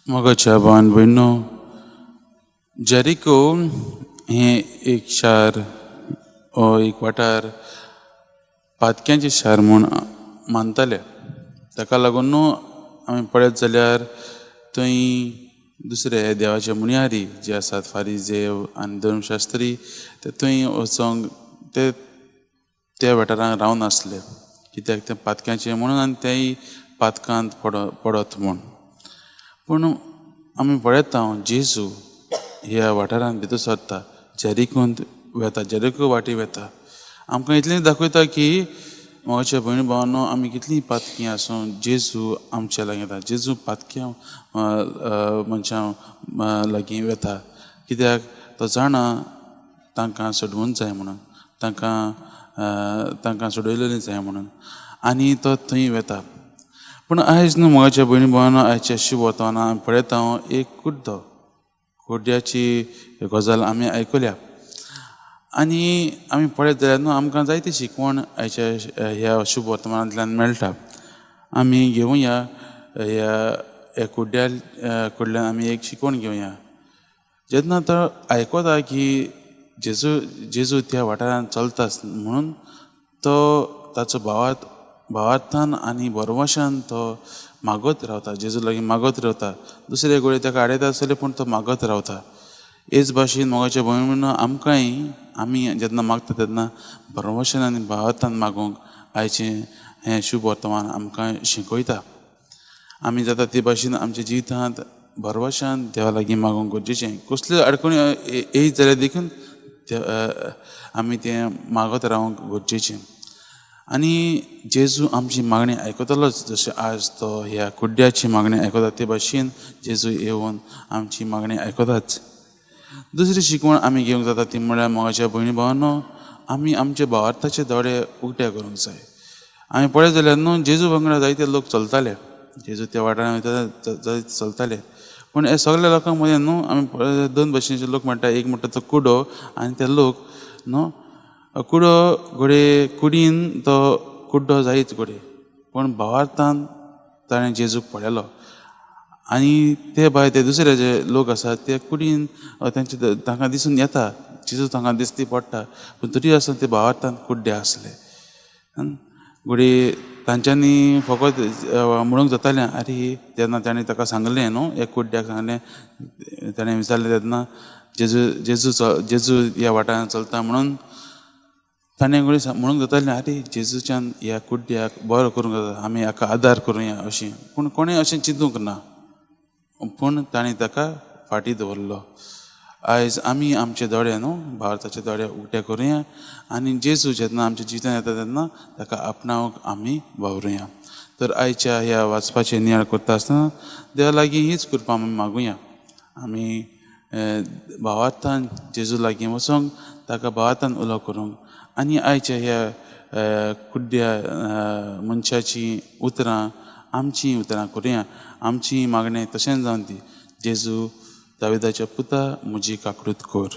मोगाच्या भावान भयणो, जेरिको हें एक शार ओ एक वाठार पातक्यांचें शार म्हूण मानताले. ताका लागून न्हू आमी पळयत जाल्यार थंय दुसरे देवाचे मुनियारी जे आसात, फारीजेव आनी धर्मशास्त्री, ते थंय वचोंक ते त्या वाठारांत रावन आसले, कित्याक तें पातक्यांचें म्हणून आनी तेय पातकांत पडत म्हूण. पूण आमी पळयता जेजू ह्या वाठारांत भितर सरता, जेरिकोंत वेता, जेरिको वाटी वेता. आमकां इतलें दाखयता की म्हज्या भयण भावांनो, आमी कितलीं पातकी आसूं, जेजू आमच्या लागीं येता. जेजू पातक्यां मनशां लागीं वेता, कित्याक तो जाणा तांकां सोडवून जाय म्हणून, तांकां सोडयलेलें जाय म्हणून, आनी तो थंय वेता. पूण आयज न्हू म्हज्या भयणी भावांनो, आयच्या शुभ वर्तमानान आमी पळयता एक कुड्डो, कुड्ड्याची गजाल आमी आयकल्या. आनी आमी पळयत जाल्यार न्हू आमकां जायती शिकवण आयच्या ह्या शुभ वर्तमानांतल्यान मेळटा. आमी घेवया ह्या कुड्ड्या कडल्यान आमी एक शिकवण घेवया. जेन्ना तो आयकता की जेजू त्या वाठारांत चलता म्हणून, तो ताचो भावार्थान आनी भरवशान तो मागत रावता, जेजू लागीं मागत रावता. दुसरे कडेन ताका आडयता आसतले, पूण तो मागत रावता. हेच भाशेन मोगाच्या भयण, आमकांय आमी जेन्ना मागता तेन्ना भरवशान आनी भावार्थान मागूंक आयचें हें शुभ वर्तमान आमकां शिकयता. आमी जाता ते भाशेन आमच्या जिवितांत भरवशान देवा लागीं मागूंक गरजेचें. कसल्यो अडचणी येयत जाल्यार देखून आमी तें मागत रावंक गरजेचें. आनी जेजू आमची मागणी आयकतलोच, जशें आज तो ह्या कुड्ड्याची मागणी आयकता ते भाशेन जेजू येवन आमची मागणी आयकताच. दुसरी शिकवण आमी घेवंक जाता ती म्हळ्यार मोगाच्या भयणी भावांनो, आमी आमचे भावार्थाचे दोळे उक्ते करूंक जाय. आमी पळयत जाल्यार न्हू जेजू वांगडा जायते लोक चलताले, जेजू त्या वाठारांत वयता जायते चलताले. पूण हे सगल्या लोकां मदीं न्हू आमी पळयत दोन भाशेचे लोक म्हणटा. एक म्हणटा तो कुडो आनी ते लोक न्हू कुडो घडये कुडीन तो कुड्डो जायत घडये, पूण भावार्थान ताणें जेजूक पळयलो. आनी ते भायर ते दुसरे जे लोक आसात ते कुडीन तेंचे तांकां दिसून येता, जेजू तांकां दिसती पडटा, पूण तरी आसतना ते भावार्थान कुड्डे आसले. घडये तांच्यांनी फकत म्हणूंक जातालें, आरे तेन्ना ताणें ताका सांगलें न्हू, एक कुड्ड्याक सांगलें, ताणें विचारलें तेन्ना जेजू जेजू जेजू ह्या वाठारांत चलता म्हणून, ताणें घडये म्हणूंक जातालें, आरे जेजूच्यान ह्या कुड्ड्याक बरो करूंक जाता, आमी हाका आदार करुया अशें. पूण कोणें अशें चिंतूंक ना, पूण ताणें ताका फाटीं दवरलो. आयज आमी आमचे दोळे न्हू भारताचे दोळे उक्ते करुया आनी जेजू जेन्ना आमच्या जिवितांत येता तेन्ना ताका आपणावंक आमी वावरुया. तर आयच्या ह्या वाचपाचें नियाळ करता आसतना देवा लागीं हीच कृपा आमी मागुया. आमी भावार्थान जेजू लागीं वचोंक, ताका भावार्थान उलो करूंक, आनी आयच्या ह्या कुड्ड्या मनशाचीं उतरां आमचीं उतरां करुया. आमची मागणें तशेंच जावन ती, जेजू दाविदाच्या पुता, म्हजी काकूट कर.